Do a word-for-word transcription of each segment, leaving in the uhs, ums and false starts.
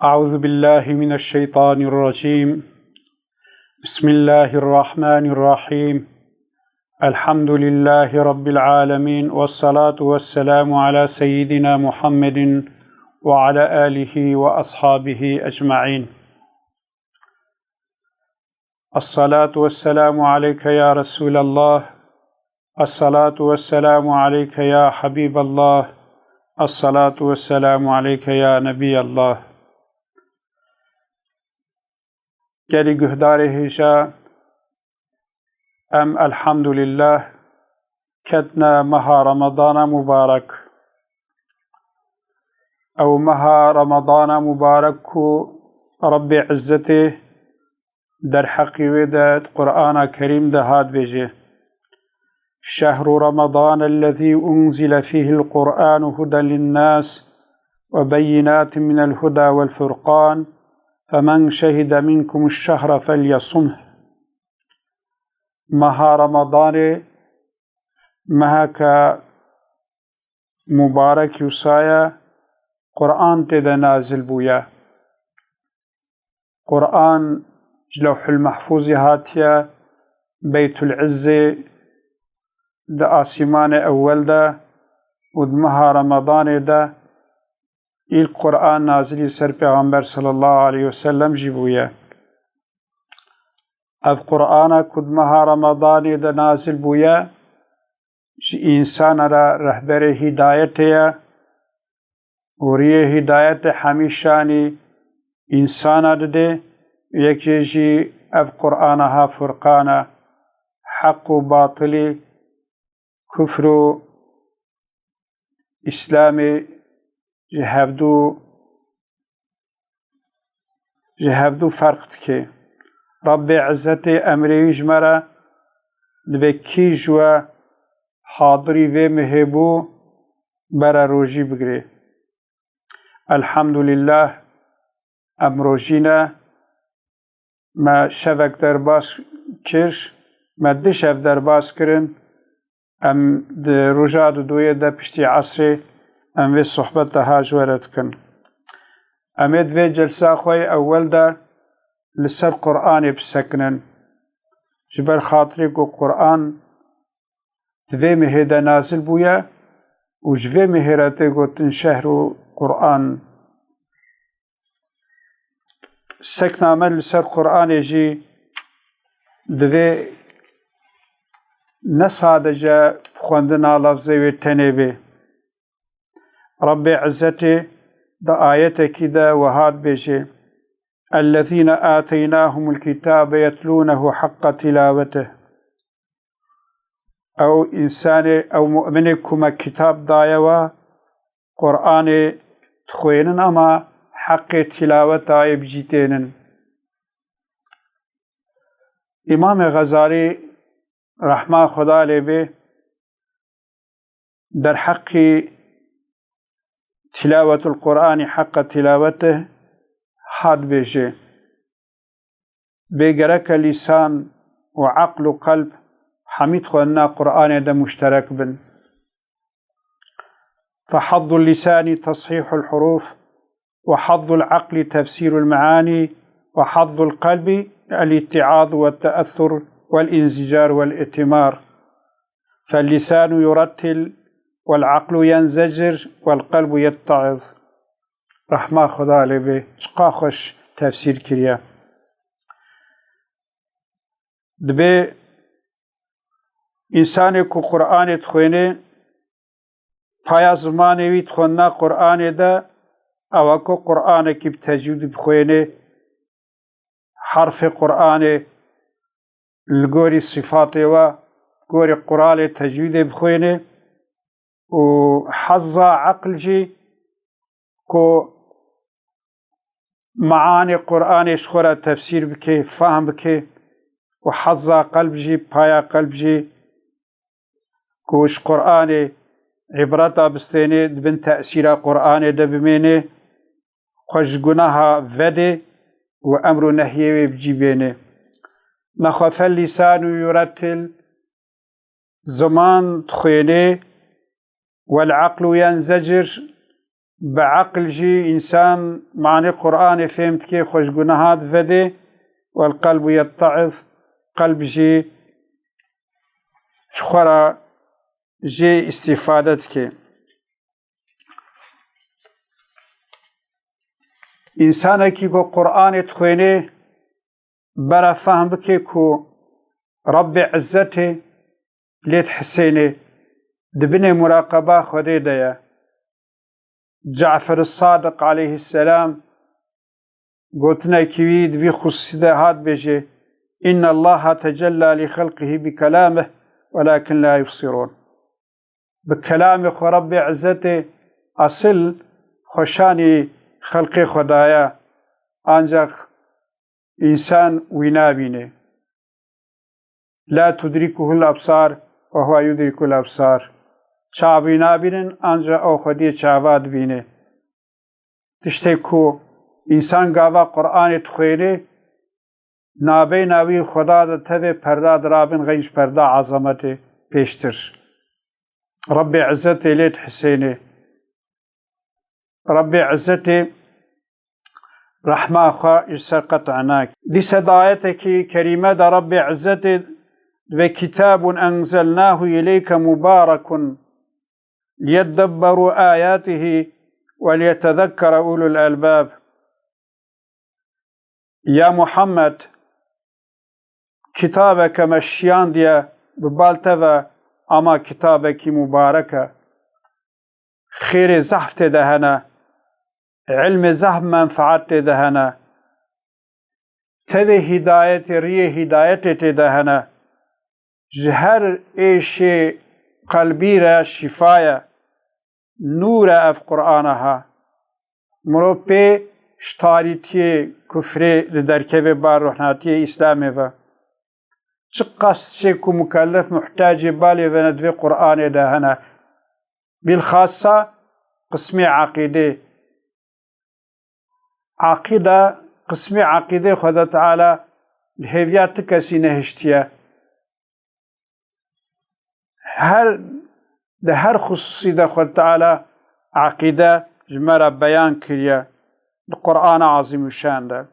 أعوذ بالله من الشيطان الرجيم. بسم الله الرحمن الرحيم. الحمد لله رب العالمين، والصلاة والسلام على سيدنا محمد وعلى آله وأصحابه أجمعين. الصلاة والسلام عليك يا رسول الله. الصلاة والسلام عليك يا حبيب الله. الصلاة والسلام عليك يا نبي الله. Gelî guhdarê hêja, em elhamdulillah ketine meha Remadana mubarek. Ew meha Remadana mubarek ku Rebbê Izzetê derheqî wê de di Qur'ana Kerîm de hat bêje: شهر رمضان الذي أنزل فيه القرآن هدى للناس وبينات من الهدى والفرقان فمن شهد منكم الشهر فليصمه. Meha Remadanê meheke mubarek û saye Qur'an tê de nazil bûye. Qur'an ji Lewhul Mehfûzê hatiye Beytul Izzê di asîmanê ewwel de û di meha Remadanê de îlk Qur'an nazilî ser Pêxember sallallahu aleyhi ve sellem jî bûye. Ev Qur'ana ku di meha Remadanê de nazil bûye, ji însana re rehberê hîdayetê ye û riyê hîdayetê hemî şanî însana didê. Yekê jî ev Qur'ana ha Furqan e, heq û batilî, kufr û Îslamê ji hevdû ji hevdû ferq dike. Rebbê Izzetê emrê wî ji me re dibe, kî ji we hadirî vê mehê bû, bere rojî bigire. Elhamdulillah, em rojî ne. Me şevek derbas kir, me du şev derbas kirin. Em di roja duduyê de piştî esrê em vê sohbeta ha ji we re dikin. Em ê di vê celsa xwe yê ewel de li ser Qur'anê bisekinin. Ji ber xatirê ku Qur'an di vê mehê de nazil bûye û ji vê mehê re tê gotin şehru Qur'an. Sekna me li ser Qur'anê jî divê ne sadece xwendina lafzê wê tenê bê. Rebbê Izzetê di ayetekî de wiha dibêje: "Ellezîne âteynâhumul kitâbe yetlûnehu haqqa tilâwetih." Ew însanê, ew mu'minê ku me kitab daye we, Qur'anê dixwênin, ama heqê tilaweta wê bi cî tênin. Îmamê Xezalî, rehma Xweda lê bê, derheqî tilawetul Qur'anî heqqa tilawetih hat bêje: Bê gereke lîsan û eql û qelb hemî di xwendina Qur'anê de muşterek bin. فحظ اللسان تصحيح الحروف، وحظ العقل تفسير المعاني، وحظ القلب الاتعاظ والتأثر والانزجار والائتمار. فاللسان يرتل، والعقل ينزجر، والقلب يتعظ. Rehma Xweda lê bê, çiqa xweş tefsîr kiriye. Dibê însanê ku Qur'anê dixwêne, paya zimanê wî di xwendina Qur'anê de, ew e ku Qur'anekî bi tecwîd bixwêne, herfê Qur'anê li gorî sifatê we, gorî quralê tecwîdê bixwêne û hezza eql jî ku meanê Qur'anê ji xwe re tefsîr bike, fehm bike û hezza qelb jî, paya qelb jî ku ji Qur'anê îbreta bistêne, di bin tesîra Qur'anê de bimêne, xwe ji gunaha vedê û emr û nehyê wê bi cî bêne. Nexwe فاللسان يرتل، ziman dixwêne, والعقل ينزجر، bi eql jî însan manê Qur'anê fêm dike, xwe ji guneha divedê, wel qelbu yette'iz, qelb jî ji xwe re jê îstîfade dike. Însanekî ku Qur'anê dixwênê, bera fehm bike ku Rebbê Izzetê lê dihisênê, di binê muraqeba Xwedê de ye. Cafer Sadiq aleyhisselam gotinekî wî di vî xusûsî de hat bêjê, "Inna Allaha tecella li xelqihi bi kelamih, welakin la yubsirun." Bi kelamê xwe Rebbê Izzetê esil xweşanî xelqê xwe daye, ancaq însan wî nabîne. "La tudrikuhul absar ve huve yudrikul absar." Çav wî nabînin, ancaq ew Xwediyê çava dibîne. Tiştê ku însan gava Qur'anê dixwêne, nabeyna wî Xweda de tevê perda dirabin, xwe ji perda ezametê pêştir. Rebbê Izzetê lê dihisêne. Rebbê Izzetê rehma xwe ji ser qet'a nake. Dîse di ayetekî kerîme de Rebbê Izzetê dibê, "Kitabun enzelnahu ileyke mubarekun liyeddebberu ayatihi ve liyetezekkere ulul elbab." Ya Muhammed, kitabeke me şiyandiye bi bal te ve, ama kitabekî mubarek e. Xêrê zehf tê de hene, ilmê zehf menfaet tê de hene. Tevê hîdayetê, riyê hîdayetê tê de hene. Ji her êşê qelbî re şîfa ye. Nûr e ev Qur'ana ha. Mirov pê ji tarîtiyê kufrê li derkevê bar rohnatiyê Îslamê ve. Çiqas tiştê ku mukellef muhtacê balê ve ne, di vê Qur'anê de hene. Bilxasa qismê eqîdê. Eqîde, qismê eqîdê Xweda Teala li hêviya ti kesî nehiştiye. Her, di her xusûsî de Xweda Teala eqîde ji me re beyan kiriye di Qur'ana Azîmuşşan de.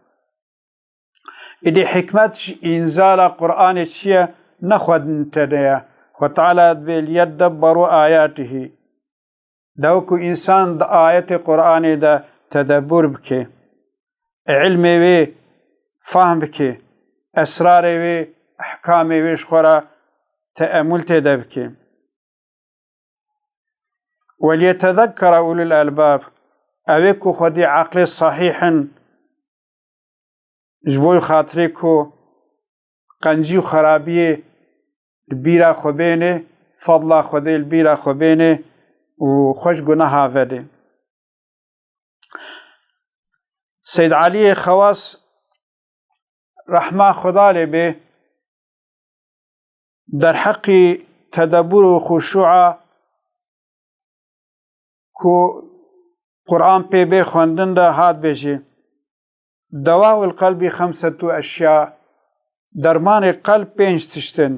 Êdî hikmet ji înzala Qur'anê çi ye? Ne xwedin tenê ye. Xweda Teala dibê, "Liyeddebberu ayatihî." Dewku însan di ayetê Qur'anê de tedebbur bike, ilmê wê fehm bike, esrarê wê, ehkamê wê ji xwe re teemul tê de bike. "Weliyetezekkere ulul elbab", ew ê ku xwedî eqlê sahîh in, ji bo xatirê ku qencî û xerabiyê li bîra xwe bênê, fadla Xwedê li bîra xwe bênê û xwe ji guneha vedê. Seyd Aliyê Xewas, rehma Xweda lê bê, derheqî tedebbur û xuşûa ku Qur'an pê bê xwendin de hat bêjî, "Dewaul qelbî xemsetu eşya", dermanê qelb pênc tişt in.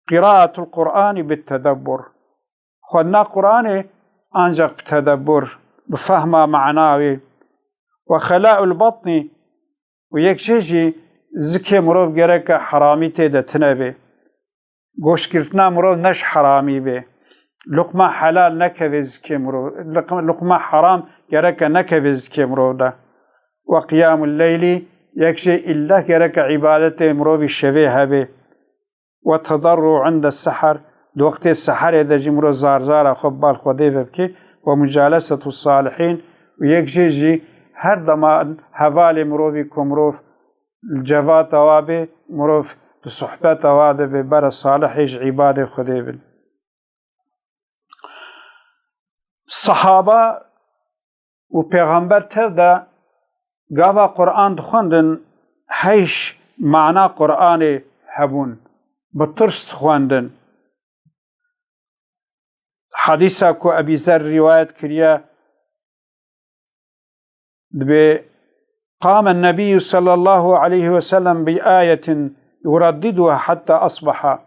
"Qiraatul Qur'anî bit tedebbur", xwendina Qur'anê ancaq bi tedebbur, bi fehma mana wê. "Ve xelaul batnî", û yek jê jî zikê mirov gereke heramî tê de tine bê. Goştgirtina mirov ne ji heramî bê. Luqma helal nekeve zikê mirov. Luq-, luqma heram gereke nekeve zikê mirov de. "Ve qiyamul leylî", yek jê îlleh gereke îbadetê mirovî şevê hebe. "Ve tedarru inde seher", di wextê seherê de jî mirov zar zara xwe bal Xwedê ve bike. "Ve mucalesetu salihîn", û yek jê jî her dema hevalê mirovî ku mirov li cevata wa bê, mirov di sohbeta wa de bê, bere salihê ji îbadê Xwedê bin. Sehaba û pêxember tev de gava Qur'an dixwendin, heyş mana Qur'anê hebûn, bi tirs dixwendin. Hadîsa ku Ebî Zer rîwayet kiriye, dibê, "Qame Nebiyyu sallallahu aleyhi ve sellem bi ayetin yuraddiduha hatta asbaha."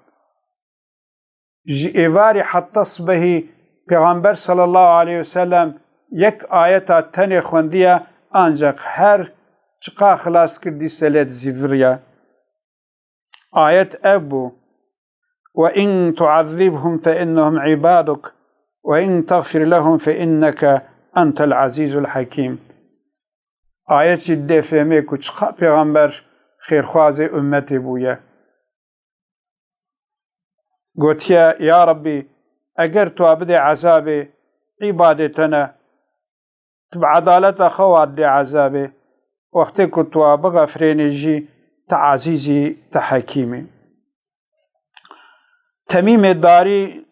Ji êvarî heta sibehî Pêxember sallallahu aleyhi ve sellem yek ayeta tenê xwendiye, ancaq her çiqa xilas kir dîse lê dizîviriye. Ayet ev bû: "Ve in tuazibhum fe innehum ibaduk, ve in tagfir lehum fe inneke entel azîzul hakîm." Ayet jî dê fêmê ku çiqa pêxember xêrxwazê ummetê bûye. Gotiye, ya Rabbî, eger tu wa bidê ezabê, îbadê te ne, tu bi edaleta xwe wa didê ezabê, wextê ku tu wa bixefirênî jî, tu ezîz î, tu hekîm î. Temîmê Darî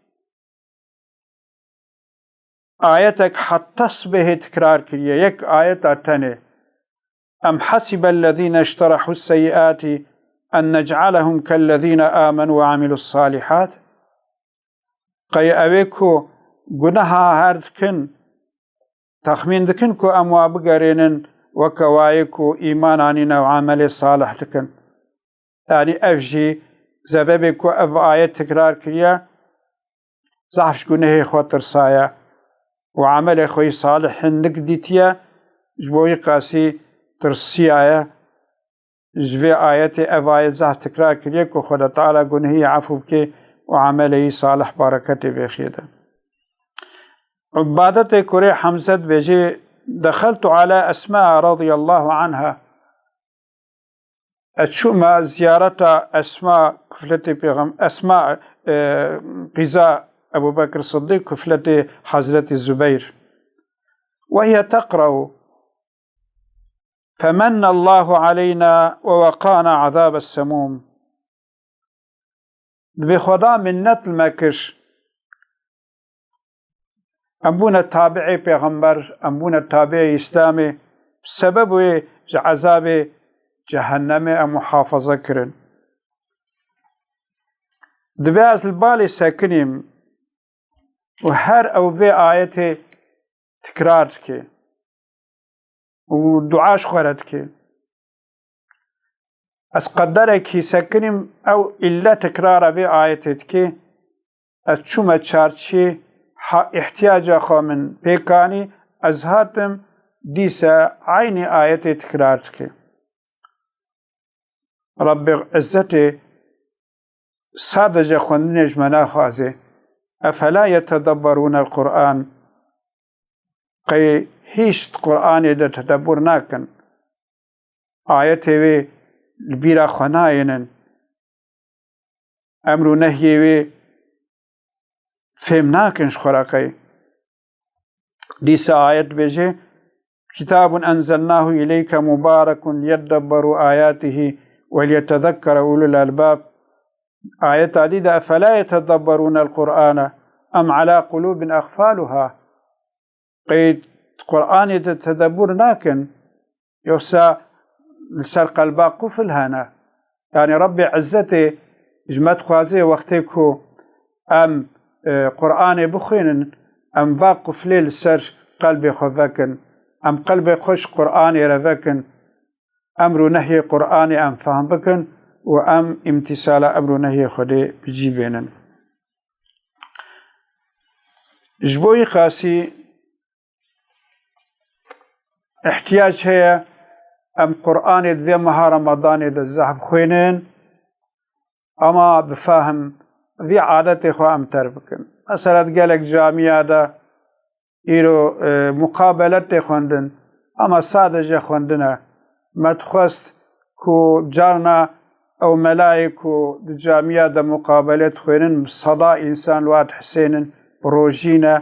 ayetek heta sibehê tikrar kiriye, yek ayeta tenê. Em hasibellezîne işterehus seyyiati en nec'alehum kellezîne amenu ve amilus salihat. Qey ew ê ku guneha her dikin, texmîn dikin ku em wa bigerênin weke wayê ku îman anîne û emelê salih dikin. Yanî ev jî sebebê ku ev ayet tikrar kiriye, zehf ji gunehê xwe tirsaye û emelê xwe yî salih hindik dîtiye, ji bo wî qasî tirsiyaye. Ji vê ayetê ev ayet zehf tikrar kiriye ku Xweda Teala gunehî yê efû bike û emelê yî salih bereketê bêxî de. Ubadetê kurê Hemze dibêjê, dexeltu ala Esma radiyallahu anha. Ez çûme ziyareta Esma kufletê pêxem-, Esma, e, qîza Ebu Bekir Siddiq kufletê Hazretî Zubeyr. Ve hiye teqra'u. Femennallahu aleyna ve veqana azabes semûm. Dibê Xweda minnet li me kir. Em bûne tabi'ê pêxember, em bûne tabi'ê Îslamê, bi sebeb wê ji ezabê cehennemê em muhafaza kirin. Dibê ez li balê sekinîm û her ew vê ayetê tikrar dike û dua ji xwe re dike. Ez qederekî sekinîm, ew îlle tikrara vê ayetê dike. Ez çûme çarçiyê, ha-, îhtiyaca xwe min pêk anî, ez hatim, dîse eynî ayetê tikrar dike. Rebbê Izzetê sadece xwendinê ji me naxwaze. Efela yetedebberûnel Qur'an? Qey hîç di Qur'anê de tedebbur nakin? Ayetê wê li bîra xwe nayênin? Emr û nehyê wê fêm nakin ji xwe re qey? Dîsa ayet dibêje, "Kitabun enzelnahu ileyke mubarekun liyeddebberu ayatihi ve liyetezekkere ulul elbab." Ayeta dî de, "Efela yetedebberûnel Qur'ane em ala qulubin ekfaluha." Qey Qur'anê de tedebbur nakin, yoksa li ser qelba qufil hene? Yanî Rebbê Izzetê ji me dixwaze wextê ku em, e, Qur'anê bixwînin, em va quflê li ser qelbê xwe vekin, em qelbê xwe ji Qur'anê re vekin, emr û nehyê Qur'anê em fehm bikin û em îmtîsala emr û nehyê Xwedê bi cî bênin. Ji bo wî qasî îhtiyac heye em Qur'anê di vê meha Remadanê de zehf bixwînin, ama bi fehm vî adetê xwe em terk bikin. Mesela di gelek camiya de îro, e, muqabelet tê xwendin, ama sadece xwendin e. Me dixwest ku carna ew melayê ku di camiya de muqabelet dixwênin, bi seda însan li wa dihesênin, bi rojî ne.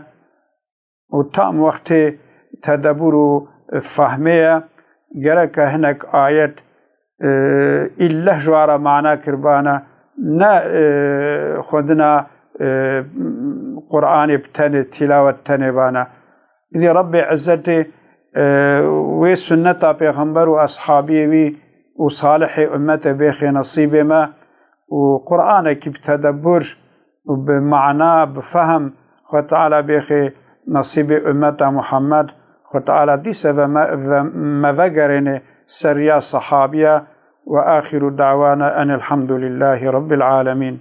Û tam wextê tedebûr û fehmê ye, gereke hinek ayet, e, îlleh ji wan re mana kiribana, ne, e, xwendina, e, Qur'anê bi tenê, tîlawet tenê bana. Îdî Rebbê Izzetê, e, wê sunneta Pêxember û eshabiyê wî û salihê ummete bêxê nesîbê me û Qur'anekî bi tedebûr û bi mana, bi fehm, Xwe Teala bêxê nesîbê ummeta Muhammed, Xwe Teala dîse ve me, ve me vegerêne ser riya sehabiya. Ve axiru da'wana enelhamdulillahî rabbil alemîn.